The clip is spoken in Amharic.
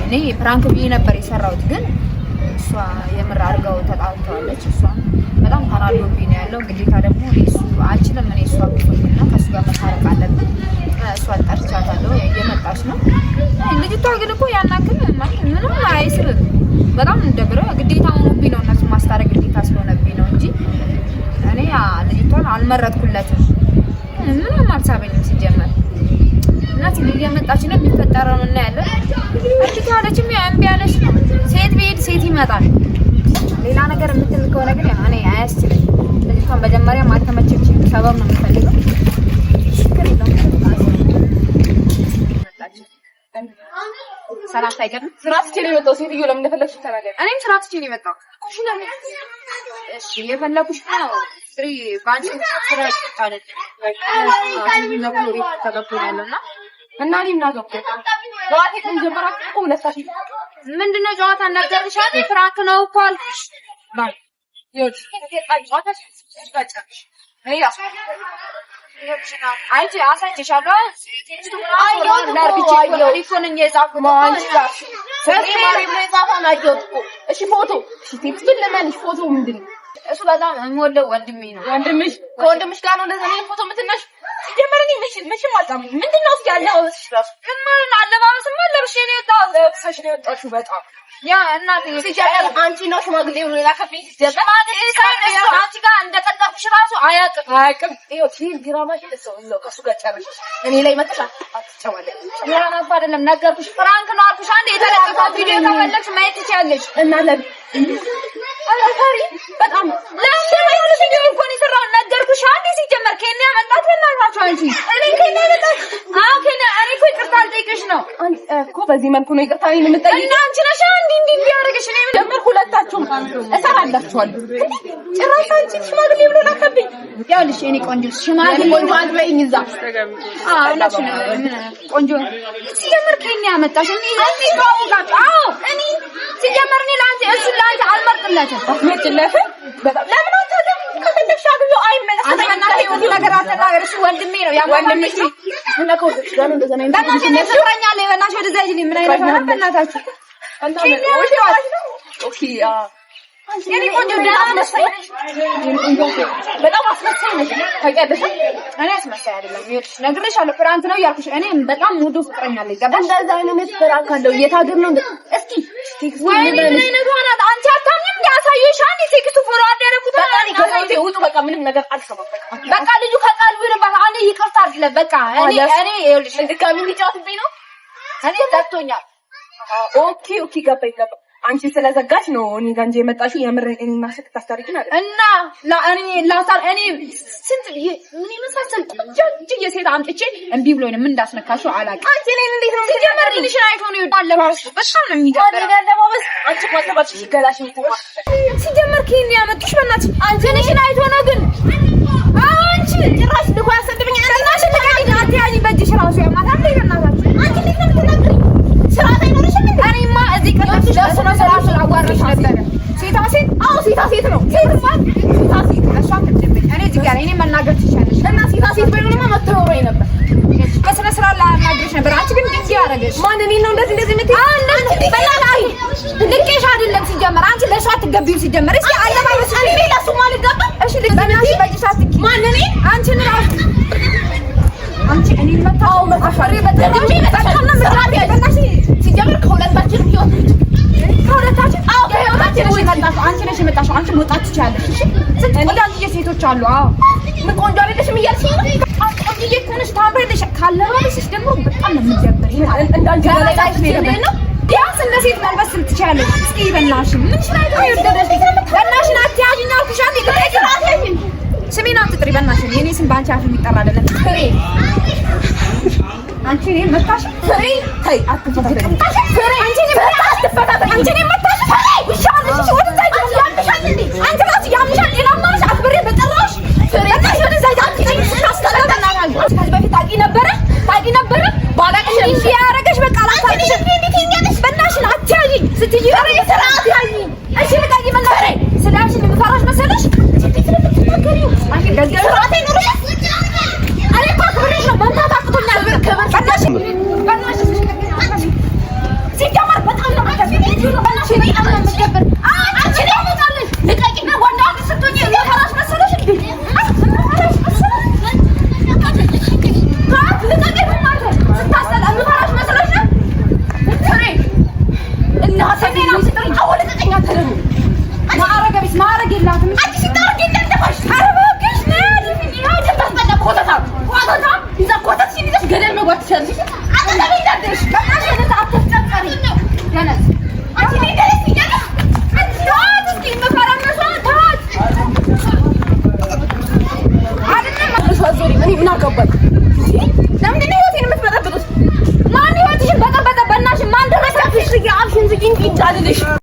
እኔ prank ብዬ ነበር የሰራሁት፣ ግን እሷ የምር አድርገው ተጣልተዋለች። እሷም በጣም ተናዶብኝ ነው ያለው። ግዴታ ደግሞ እኔ እሱ አልችልም። እኔ እሷ ብሆኝና ከእሱ ጋር መታረቅ አለብን። እሷን ጠርቻታለሁ፣ እየመጣች ነው። ልጅቷ ግን እኮ ያን ያክል ማለት ምንም አይስብም። በጣም እንደብረው ግዴታ ሆኖብኝ ነው እነሱ ማስታረቅ ግዴታ ስለሆነብኝ ነው እንጂ እኔ ልጅቷን አልመረጥኩለትም። ምንም አልሳበኝም ሲጀመር እና እየመጣች ነው። የሚፈጠረውን እናያለን። እምቢ ካለችም ያው እምቢ ያለች ነው። ሴት ቢሄድ ሴት ይመጣል። ሌላ ነገር የምትል ከሆነ ግን ያው እኔ አያስችልም። ልጅቷን መጀመሪያም አልተመቸችም። ሰበብ ነው የምፈልገው። ችግር የለውም። ሰላምታ አይቀርም። ስራ ትቼ ነው የመጣው። ሴትዮ ለምን እንደፈለግሽ ተናገሪ። እኔም ስራ ትቼ ነው የመጣሁት። እሺ የፈለኩሽ ነው ፍሪ ባንቺ ስራ ተገብቶ ነው ያለውና እና እኔ ምን አገባኝ? ጨዋታ ከጀመራችሁ እኮ ሁለታችሁ ምንድነው ጨዋታ ነገርሻለሁ። prank ነው እኮ አልኩሽ። ባይ ይኸውልሽ ጨዋታ ሲጋጫሽ እኔ ራሱ አንቺ አሳይቼሻለሁ። እሺ ፎቶ እሺ text ኡን ልመንሽ። ፎቶ ምንድን ነው? እሱ በጣም የምወደው ወንድሜ ነው። ወንድምሽ ከወንድምሽ ጋር ነው እንደዛ ነው ፎቶ የምትነሽ? ሲጀመር እኔ መቼም አልጣምም። ምንድን ነው እስኪ አለባበስሽ ራሱ ምን ማለት ነው? አለባበስማ ለብሼ ነው የወጣሁት። ለብሰሽ ነው የወጣሽው። በጣም ያ እናቴ ሲጀመር አንቺ ነው ሽማግሌ ብሎ የላከብኝ። ሲጀመር አንቺ ጋር እንደቀጠፍሽ ራሱ አያውቅም። አያውቅም። ይኸውልሽ ይሄን ድራማሽን እዛው እዛው ከእሱ ጋር ጨርሽ። እኔ ላይ መጥተሽ አትጨማለቂ። ድራማ እኮ አይደለም ነገርኩሽ፣ prank ነው አልኩሽ። አንዴ የተለቀቀው ቪዲዮ ከፈለግሽ ማየት ትችያለሽ። እና ለ ኧረ ፈሪ በጣም ለምን ቪዲዮ እኮ ነው የሰራሁት ነገርኩሽ። አንዴ ሲጀመር ኬንያ መጣት በእናታችሁ አንቺ እኔ ኬንያ መጣት አዎ ኬንያ። እኔ እኮ ይቅርታ አልጠይቅሽ ነው አንቺ እኮ በዚህ መልኩ ነው ይቅርታ እኔን የምጠይቅ እና አንቺ ነሽ እንዲህ እንዲህ እንዲህ ያደረገሽ። እኔ ምን ጀመር ሁለታችሁም እሰራላችኋለሁ። ጭራሽ አንቺ ሽማግሌ ብሎ ላከብኝ። ይኸውልሽ የእኔ ቆንጆ ሽማግሌ ቆንጆ አትበይኝ እዛ አዎ እውነትሽን ነው። ምን ቆንጆ ሲጀመር ኬንያ መጣሽ እኔ እኔ ተዋወቃችሁ። አዎ እኔ ሲጀመር እኔ ለአንቺ እሱን ለአንቺ አልመርጥለትም። አትመጭለትም። በጣም ለምን አታገቢም? ከፈለግሽ አግቢው። አይመለስም። አንተ በእናትህ የሆነ ነገር አትናገር። እሱ ወንድሜ ነው። ወንድምሽ ነው እና ከወንድምሽ ጋር ነው እንደዛ ነው በእናትሽ እኔ ፍቅረኛ አለኝ። በእናትሽ ወደዛ ሂጂልኝ። ምን አይነት ነው በእናታችሁ? ኬንያ መጣሽ። okay የእኔ ቆንጆ ደህና ነሽ? በጣም አስመሳይ ነሽ ታውቂያለሽ። እኔ አስመሳይ አይደለም። ይኸውልሽ ነግሬሻለሁ፣ prank ነው እያልኩሽ። እኔ በጣም የምወደው ፍቅረኛ አለኝ። ገባሽ? እንደዛ አይነት prank አለው። የት ሀገር ነው? እስኪ text ኡን ወይኔ ምን አይነቷ ናት? አንቺ አታምኝም? እንደ አሳየሁሽ። አንዴ text ኡ follow አደረኩት። ውጡ። በቃ ምንም ነገር አልሰማም። በቃ በቃ ልጁ ከቃሉ ይሁንባት። አንዴ ይቅርታ አድርጊለት። በቃ እኔ እኔ ይኸውልሽ ድጋሚ እንዲጫወትብኝ ነው። እኔ ዘግቶኛል። okay okay፣ ገባኝ ገባኝ። አንቺ ስለዘጋሽ ነው እኔ ጋር እንጂ የመጣሽው የምር እኔና ስልክ ታስታርቂን አይደል? እና እኔ ላሳር እኔ ስንት ምን የመሳሰል ቆንጆ ሴት አምጥቼ እምቢ ብሎኝ ነው። ምን እንዳስነካሽው አላውቅም። አንቺ እኔን እንዴት ነው ሲጀመር ልጅሽን አይቶ ነው አለባበስ በጣም ነው የሚደብረው። አለባበስ አንቺ እኮ አለባበስሽ ገላሽ የሚተፋ ሲጀመር ከየት ነው ያመጡሽ? በእናትሽ አንቺ ልጅሽን አይቶ ነው ግን አንቺ ጭራሽ ልኮ ያሰድብኝ። በእናትሽ ልቀቂኝ፣ አትያዥኝ በእጅሽ ራሱ ያማታል። በእናታችሁ አንቺ እንዴት ነው የምትናገሪኝ? ስርዓት አይኖርሽም እንዴ? እኔማ እዚህ ቀጠርኩሽ በስነ ስርዓት አዋራሽ ነበረ። ሴታ ሴት አዎ ሴታ ሴት ነው። ሴት ሴታ ሴት እሷ ትደብኝ። እኔ እዚህ ጋር እኔ መናገር ትችያለሽ። እና ሴታ ሴት ባይሆንማ መተወረኝ ነበር። በስነ ስርዓት ላናግርሽ ነበር። አንቺ ግን እንዲህ ያደረገሽ ማን እኔን ነው እንደዚህ እንደዚህ የምትይኝ? ልቄሽ አይደለም ሲጀመር። አንቺ ለእሷ አትገቢም ሲጀመር። እስኪ አለባበስሽ እኔ ለእሱማ አልገባም። እሺ በእናትሽ በእጅሽ አትንኪ። ማን እኔ? አንቺን እራሱ አንቺ እኔን መታው አፈሪ በጣም ነው በእናትሽ ሲጀመር ከሁለታችን ህይወት ውጭ ከሁለታችን አዎ ከህይወታችን ነሽ የመጣሽው። አንቺ ነሽ የመጣሽው። አንቺ መውጣት ትችያለሽ። እሺ ስንት ቆንጆ ሴቶች አሉ። አዎ ምን ቆንጆ አይደለሽም እያልሽኝ ነው? ቆንጆዬ እኮ ነሽ፣ ታምሪያለሽ። ካለባበስሽ ደግሞ በጣም ነው የምትደብሪው። እንዳንቺ ገበጣሽ ነው ቢያንስ እንደ ሴት መልበስ ትችያለሽ። እስኪ በእናትሽ ምንሽ ላይ ነው የወደደሽ? በእናትሽን አትያዥኝ አልኩሽ። አንዴ ልቀቂኝ። ስሜን አትጥሪ በእናትሽን። የእኔ ስም በአንቺ አፍ የሚጠራ አይደለም። ፍሬ አንቺ እኔን መታሽ። ፍሬ ተይ፣ አትፈታተኝ። ፍሬ አንቺ እኔን አትፈታተኝ። አንቺ እኔን መታሽ። ፍሬ ውሻ አለሽ። እሺ ወደዛ ሂጂ። ያምሻል እንዴ አንቺ እራሱ ያምሻል። ጤናማ ነሽ? አክብሬ በጠራሁሽ። በእናትሽ ወደዛ ሂጂ። አንቺ እኔን ስታስጠላ በእናትሽ። ከዚህ በፊት ታውቂ ነበረ? ታውቂ ነበረ? ባላቅሽ እንዲህ ያደረገሽ በቃ አላታውቅሽም። በእናትሽን አትያዥኝ ስትይ ስርዓት ያዥኝ። እሺ ልቀቂ። መናገሬ ስለያዝሽኝ የምፈራሽ መሰለሽ? እንዴት ነው የምትናገሪው? አንቺ ገዝገዝ ስርዓት አይኖርሽም። እኔ እኮ አክብሬሽ ነው መምታት አቅቶኛል። በእናትሽ በእናትሽ ሲጀመር በጣም እኔ ምን አገባኝ? ለምንድን ነው